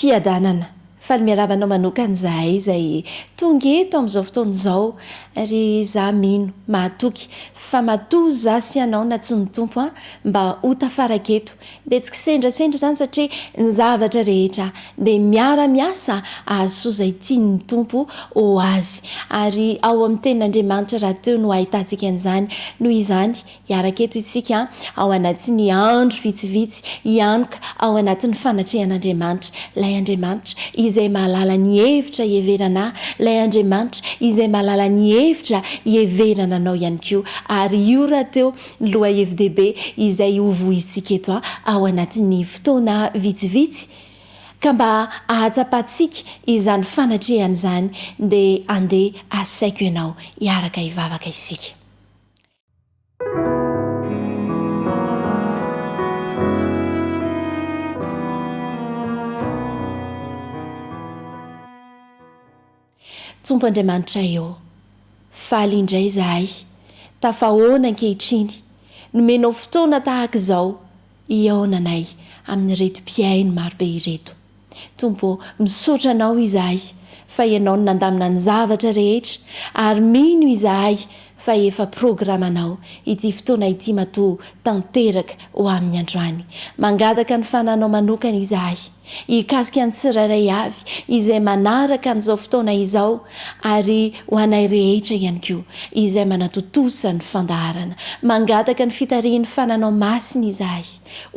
Fiadanana. Faly miarahaba anao manokana izahay izay tonga eto amin'izao fotoana izao ary izaho mino, mahatoky fa matoa izaho sy ianao nantsoin'ny Tompo an mba ho tafaraka eto dia tsy kisendrasendra izany satria ny zavatra rehetra dia miara-miasa hahasoa izay tian'ny Tompo ho azy ary ao amin'ny tenin'Andriamanitra rahateo no ahitantsika an'izany noho izany Hiaraka eto isika ao anatin'ny andro vitsivitsy hianoka ao anatin'ny fanatrehan'Andriamanitra, ilay Andriamanitra izay mahalala ny hevitra hiheverana ahy, ilay Andriamanitra izay mahalala ny hevitra hiheverana anao ihany koa. Ary io rahateo ny lohahevi-dehibe izay hovoizintsika eto ao anatin'ny fotoana vitsivitsy. Ka mba hahatsapantsika izany fanatrehana izany dia andeha asaiko ianao hiaraka hivavaka isika. Tompo Andriamanitray ô, faly indray izahay, tafahoana ankehitriny, nomenao fotoana tahaka izao hihaonanay amin'ireto mpihaino marobe ireto. Tompo ô, misaotra Anao izahay fa Ianao no nandamina ny zavatra rehetra ary mino izahay fa efa programanao ity fotoana ity matoa tanteraka ho amin'ny androany. Mangataka ny fananao manokana izahay hikasika ny tsirairay avy izay manaraka an'izao fotoana izao ary ho anay rehetra ihany koa izay manatontosa ny fandaharana. Mangataka ny fitarihin'ny fananao masina izahay.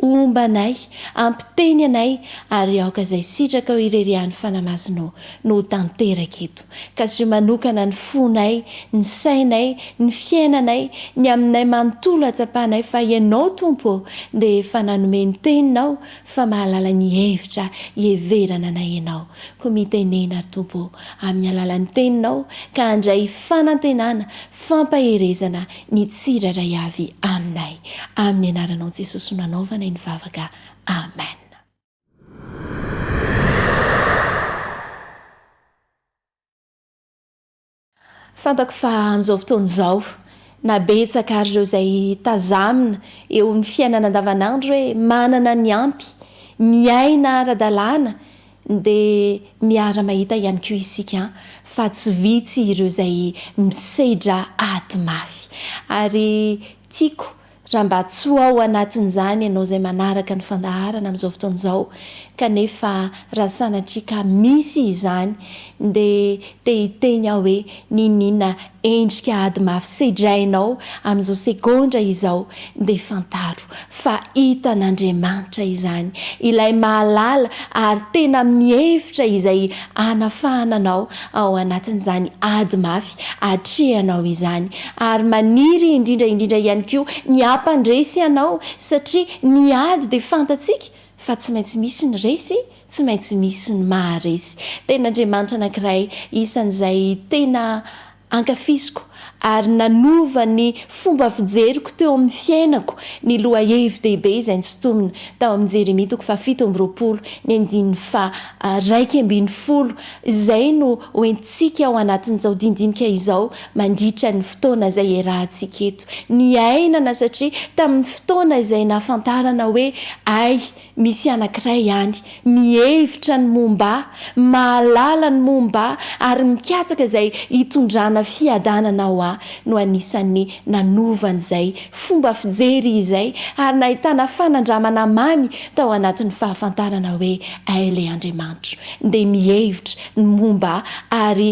Homba anay, ampiteny anay, ary aoka izay sitrakao irery ihany Fanahy Masina ô, no ho tanteraka eto. Kasiho manokana ny fonay, ny sainay, ny fiainanay, ny aminay manontolo hatsapanay fa Ianao Tompo ô, dia efa nanome ny Teninao fa mahalala ny hevitra hiheverana anay Ianao. Koa mitenena ry Tompo ô, amin'ny alalan'ny Teninao ka handray fanantenana, Fampaherezana ny tsirairay avy aminay. Amin'ny anaranao Jesosy no anaovanay ny vavaka. Amen. Fantako fa amin'izao fotoana izao, na betsaka ary ireo izay tazamina eo amin'ny fiainana andavanandro hoe manana ny ampy, miaina ara-dalàna, Dia miara-mahita ihany koa isika fa tsy vitsy ireo izay misedra ady mafy. Ary tiako raha mba tsy ho ao anatin'izany ianao izay manaraka ny fandaharana amin'izao fotoana izao, kanefa raha sanatria ka misy izany dia te hiteny aho hoe n'inon'inona endrika ady mafy sedrainao amin'izao segondra izao dia fantaro fa hitan'Andriamanitra izany, ilay mahalala ary tena mihevitra izay hanafahana anao ao anatin'izany ady mafy atrehanao izany, ary maniry indrindra indrindra ihany koa ny hampandresy anao satria ny ady dia fantatsika fa tsy maintsy misy ny resy, tsy maintsy misy ny maharesy. Tena Andriamanitra anankiray isan'izay tena ankafiziko ary nanova ny fomba fijeriko teo amin'ny fiainako ny lohahevi-dehibe izay nosintomina tao amin'ny Jeremia toko fahafito amby roapolo ny andininy faha-11 izay no hoentintsika ao anatin'izao dinidinika izao mandritra ny fotoana izay iarahantsika eto niainana satria tamin'ny fotoana izay nahafantarana hoe ay Misy anankiray any, mihevitra ny momba ahy, mahalala ny momba ahy, ary mikatsaka izay hitondrana fiadanana ho ahy, no anisan'ny nanova an'izay fomba fijery izay, ary nahitana fanandramana mamy tao anatin'ny fahafantarana hoe ay ilay Andriamanitro dia mihevitra ny momba ahy ary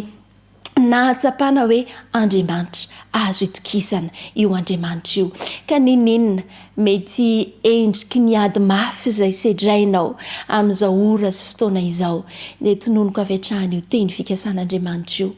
nahatsapana hoe Andriamanitra azo itokisana io Andriamanitra io. Ka n'inon'inona mety endriky ny ady mafy izay sedrainao amin'izao ora sy fotoana izao, dia tononiko avy hatrany io teny fikasan'Andriamanitra io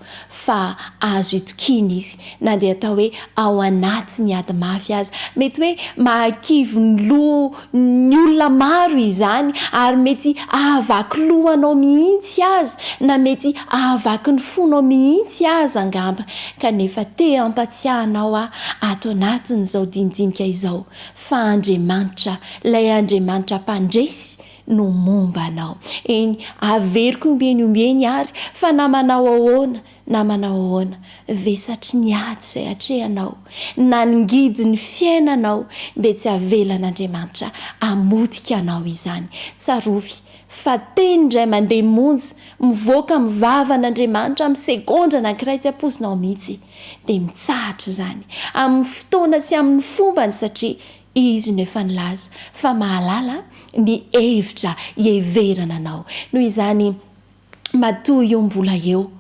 fa azo itokiana Izy na dia atao hoe ao anatin'ny ady mafy aza. Mety hoe mahakivy ny loha ny olona maro izany ary mety hahavaky loha anao mihitsy aza na mety hahavaky ny fonao mihitsy aza angamba kanefa te hampatsiahy anao aho ato anatin'izao dinidinika izao fa Andriamanitra ilay Andriamanitra mpandresy no momba anao. Eny, averiko ombieny ombieny ary fa na manao ahoana Na manao ahoana, vesatry ny ady izay atrehanao, na ny ngidin'ny fiainanao, dia tsy avelan'Andriamanitra hamotika anao izany. Tsarovy Fa teny indray mandeha monja, mivoaka amin'ny vavan'Andriamanitra amin'ny segondra anankiray tsy ampoizinao mihitsy, dia mitsahatra izany, amin'ny fotoana sy amin'ny fombany satria Izy no efa nilaza fa mahalala ny hevitra iheverana anao. Noho izany, matoa io mbola eo,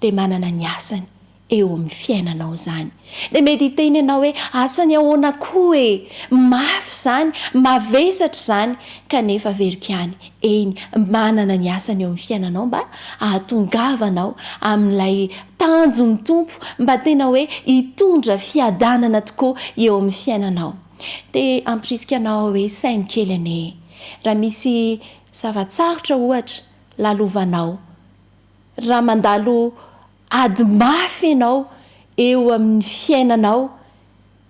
dia manana ny asany eo amin'ny fiainanao izany. Dia mety hiteny ianao hoe, asany ahoana koa e? Mafy izany, mavesatra izany, kanefa averiko ihany, eny, manana ny asany eo amin'ny fiainanao mba hahatongavanao amin'ilay tanjon'ny Tompo, mba tena hoe hitondra fiadanana tokoa eo amin'ny fiainanao. Dia hampirisika anao aho hoe saino kely anie e! Raha misy zava-tsarotra ohatra lalovanao, Raha mandalo ady mafy ianao eo amin'ny fiainanao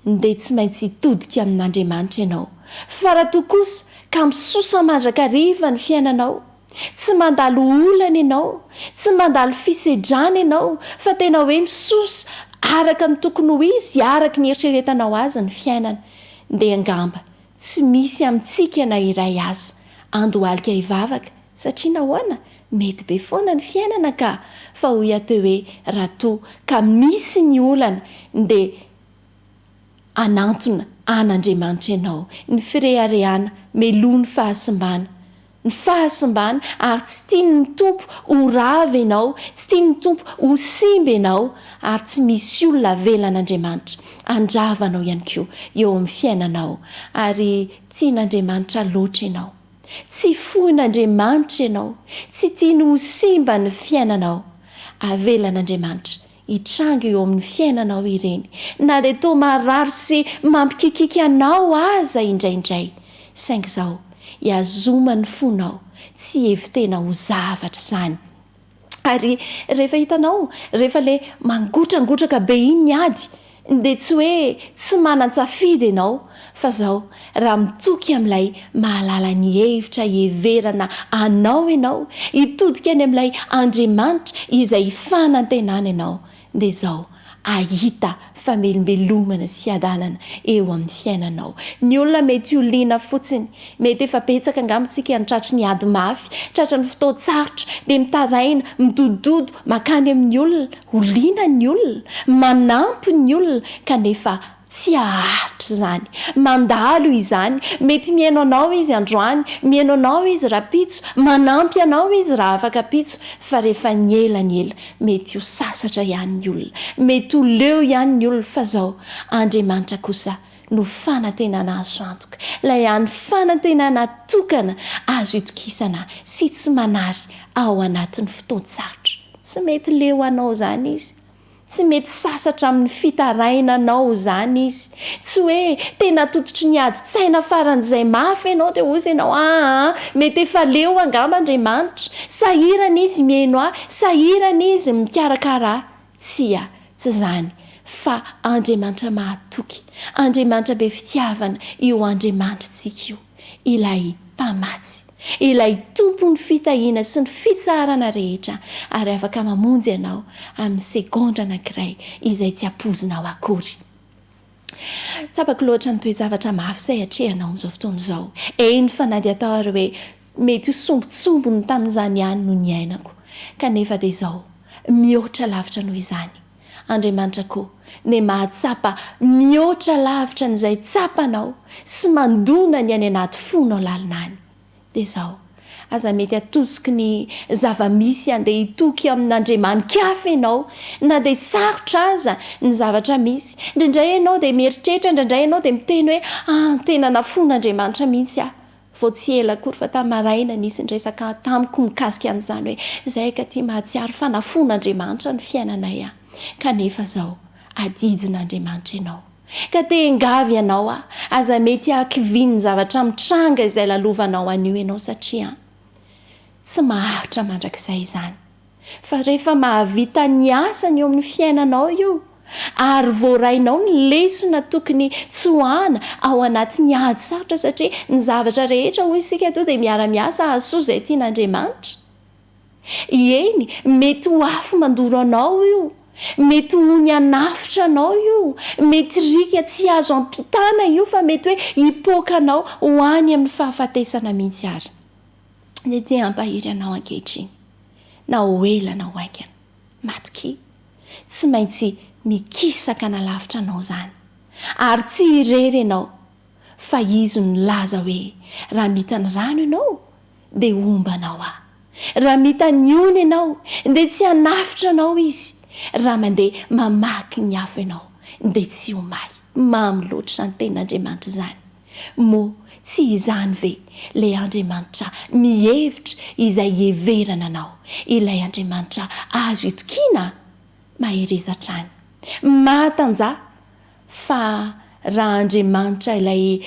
dia tsy maintsy hitodika amin'Andriamanitra ianao. Fa raha toa kosa ka misosa mandrakariva ny fiainanao, tsy mandalo olana ianao, tsy mandalo fisedrana ianao fa tena hoe misosa araka ny tokony ho izy, araka ny eritreretanao azy ny fiainana, dia angamba tsy misy amintsika na iray aza andohalika hivavaka satria nahoana? Mety be foana ny fiainana ka! Fa hoy aho teo hoe raha toa ka misy ny olana dia hanantona an'Andriamanitra ianao. Ny fireharehana meloha ny fahasimbana. Ny fahasimbana ary tsy tian'ny Tompo ho rava ianao, tsy tian'ny Tompo ho simba ianao ary tsy misy olona avelan'Andriamanitra handrava anao ihany koa eo amin'ny fiainanao ary tian'Andriamanitra loatra ianao. Tsy foin'Andriamanitra ianao, tsy tiany ho simba ny fiainanao. Avelan'Andriamanitra hitranga eo amin'ny fiainanao ireny, na dia toa marary sy mampikikiky anao aza indraindray. Saingy izao, ihazoma ny fonao tsy hihevi-tena ho zavatra izany. Ary rehefa hitanao, rehefa le mangotrangotraka be iny ny ady, dia tsy hoe tsy manan-tsafidy ianao, fa zao, raha mitoky amin'ilay mahalala ny hevitra hiheverana anao ianao, hitodika any amin'ilay Andriamanitra izay ifanantenana ianao, dia izao, hahita famelombelomana sy fiadanana eo amin'ny fiainanao. Ny olona mety ho liana fotsiny, mety efa betsaka angamba isika no tratry ny ady mafy, tratry ny fotoan-tsarotra, dia mitaraina, midodododo mankany amin'ny olona, ho liana ny olona, manampy ny olona, kanefa Tsy haharitra izany. Mandalo izany. Mety mihaino anao izy androany, mihaino anao izy rahampitso, manampy anao izy raha afaka ampitso, fa rehefa ny ela ny ela, mety ho sasatra ihany ny olona. Mety ho leo ihany ny olona, fa izao, Andriamanitra kosa no fanantenana azo antoka. Ilay hany fanantenana tokana azo itokisana sy tsy manary ao anatin'ny fotoan-tsarotra. Tsy mety leo anao izany Izy. Tsy mety sasatra amin'ny fitarainanao izany izy. Tsy hoe tena tototry ny adin-tsaina faran'izay mafy ianao dia hozy ianao aa mety efa leo angamba Andriamanitra, sahirana izy mihaino ahy, sahirana izy mikarakara ahy. Tsia, tsy izany fa Andriamanitra mahatoky, Andriamanitra be fitiavana io Andriamanitritsika io. Ilay Mpamatsy, ilay Tompon'ny fitahiana sy ny fitsaharana rehetra, ary afaka mamonjy anao amin'ny segondra anankiray izay tsy ampoizinao akory. Tsapako loatra ny toe-javatra mafy izay atrehanao amin'izao fotoana izao. Eny fa na dia atao ary hoe mety ho sombintsombiny tamin'izany ihany no niainako, kanefa dia izao, mihoatra lavitra noho izany. Andriamanitra koa ne mahatsapa mihoatra lavitra an'izay tsapanao sy mandona ny any anaty fonao lalina any. Dia izao, aza mety atosiky ny zava-misy andeha hitoky amin'Andriamani-kafa ianao na dia sarotra aza ny zavatra misy. Indraindray ianao dia mieritreritra, indraindray ianao dia miteny hoe, ah, tena nafoin'Andriamanitra mihitsy aho. Vao tsy ela akory fa tamin'ny maraina nisy niresaka tamiko mikasika an'izany hoe izahay ka tia mahatsiaro fa nafoin'Andriamanitra ny fiainanay an! Kanefa zao, adidin'Andriamanitra ianao. Ka te hiangavy anao aho, aza mety hahakivian'ny zavatra mitranga izay lalovanao anio ianao satria tsy maharitra mandrakizay izany. Fa rehefa mahavita ny asany eo amin'ny fiainanao io, ary voarainao ny lesona tokony tsoahana ao anatin'ny ady sarotra satria ny zavatra rehetra hoy isika atoa dia miara-miasa hahasoa izay tian'Andriamanitra. Eny, mety ho afo mandoro anao io, mety ho ony hanafotra anao io, mety riaka tsy azo ampitana io fa mety hoe hipoaka anao ho any amin'ny fahafatesana mihitsy ary. Dia te hampahery anao ankehitriny, na ho ela na ho haingana. Matokia, tsy maintsy mikisaka hanalavitra anao izany. Ary tsy irery ianao, fa Izy no nilaza hoe, Raha mita ny rano ianao, dia homba anao Aho. Raha mita ny ony ianao, dia tsy hanafotra anao Izy. Raha mandeha mamaky ny afo ianao, dia tsy ho may. Mamy loatra izany tenin'Andriamanitra izany. Moa tsy izany ve ilay Andriamanitra mihevitra izay hiheverana anao, ilay Andriamanitra azo itokiana? Mahereza hatrany. Mahatanjaha fa raha Andriamanitra ilay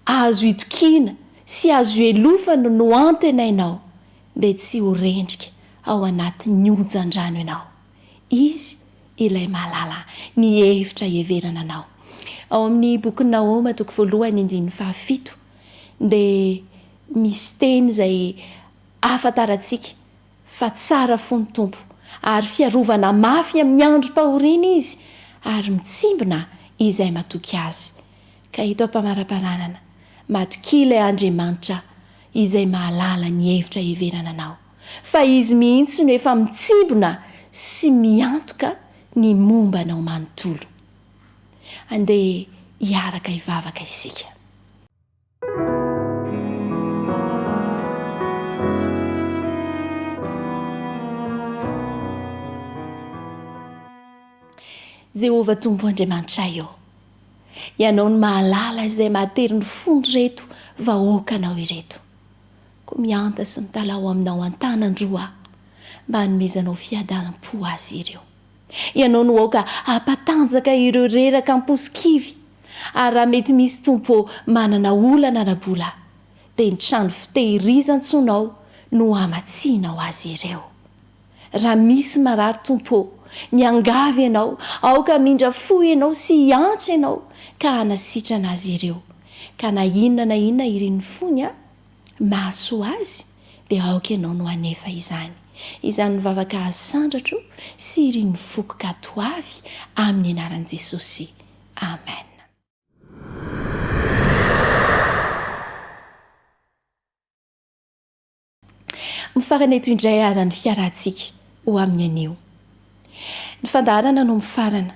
azo itokiana sy azo ielofana no antenainao dia tsy ho rendrika ao anatin'ny onjan-drano ianao. Izy ilay mahalala ny hevitra hiheverana anao. Ao amin'ny bokin'i Nahoma toko voalohany andininy fahafito dia misy teny izay ahafantarantsika fa tsara fo ny Tompo ary fiarovana mafy amin'ny androm-pahoriana Izy ary mitsimbina izay matoky Azy. Ka eto am-pamaraparanana, matokia ilay Andriamanitra izay mahalala ny hevitra hiheverana anao. Fa Izy mihitsy no efa mitsimbina sy miantoka ny momba anao manontolo. Andeha hiaraka hivavaka isika. Jehovah Tompo Andriamanitray ô, Ianao no mahalala izay mahatery ny fon'ireto vahoakanao ireto. Koa mihanta sy mitalaho aminao an-tanan-droa aho mba hanomezanao fiadanam-po azy ireo. Ianao no aoka hampatanjaka ireo reraka am-po sy kivy, ary raha mety misy Tompo ô manana olana ara-bola, dia ny trano fitehirizan-tsonao no hamatsianao azy ireo. Raha misy marary Tompo ô, miangavy Ianao, aoka hamindra fo Ianao sy hiantra Ianao ka hanasitrana azy ireo. Ka na inona na inona irin'ny fony an, mahasoa azy, dia aoka Ianao no hanefa izany. Izany ny vavaka asandratro sy irin'ny foko ka toavy amin'ny anaran'i Jesosy. Amen. Mifarana eto indray ara ny fiarahantsika ho amin'ny anio. Ny fandaharana no mifarana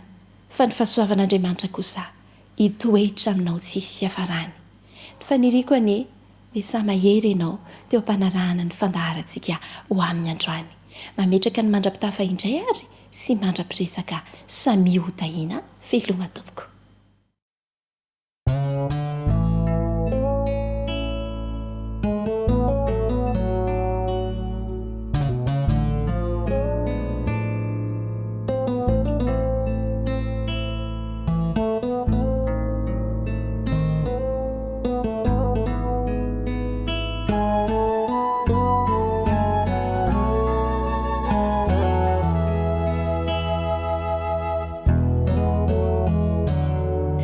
fa ny fahasoavan'Andriamanitra kosa hitoetra aminao tsy hisy fiafarany. Ny faniriako anie dia samy mahery ianao teo am-panarahana ny fandaharantsika ho amin'ny androany. Mametraka ny mandra-pitafa indray ary sy mandra-piresaka samia ho tahiana veloma tompoko.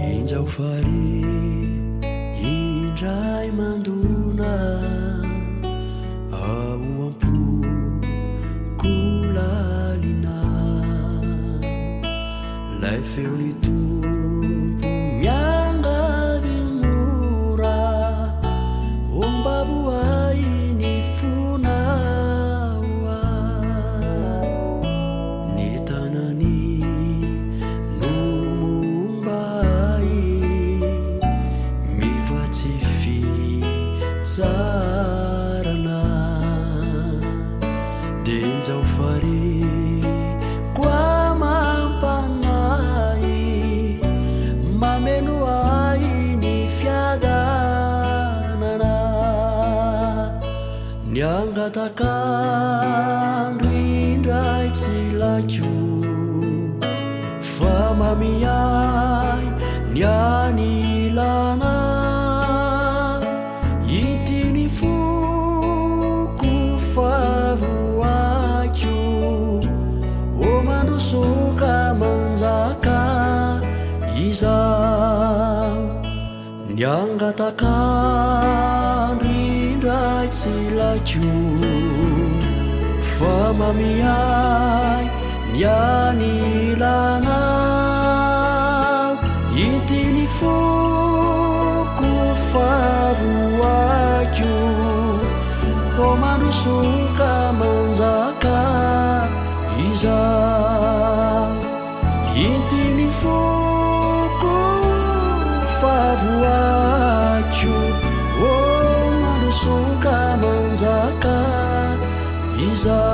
Injao farihy indray mandona ao am-poko lalina Lay feon'ny Tompo miangavy mora Ombavo ahy ny fonao Ny tanany no momba ahy Mivatsy fitsarana Dia injao fariko amam-panahy Mameno ahy ny fiadanana Ny angatak'andro indray tsy laiko Fa mamy ahy ny anilana Inty ny foko fa voaiko Ô mandroso ka manjaka izao Ny angatak'andro indray tsy laiko Fa mamy ahy ny anilanao Inty ny foko fa voaiko. Ô mandroso ka manjaka izaho. Inty ny foko fa voaiko. Ô mandroso ka manjaka izaho.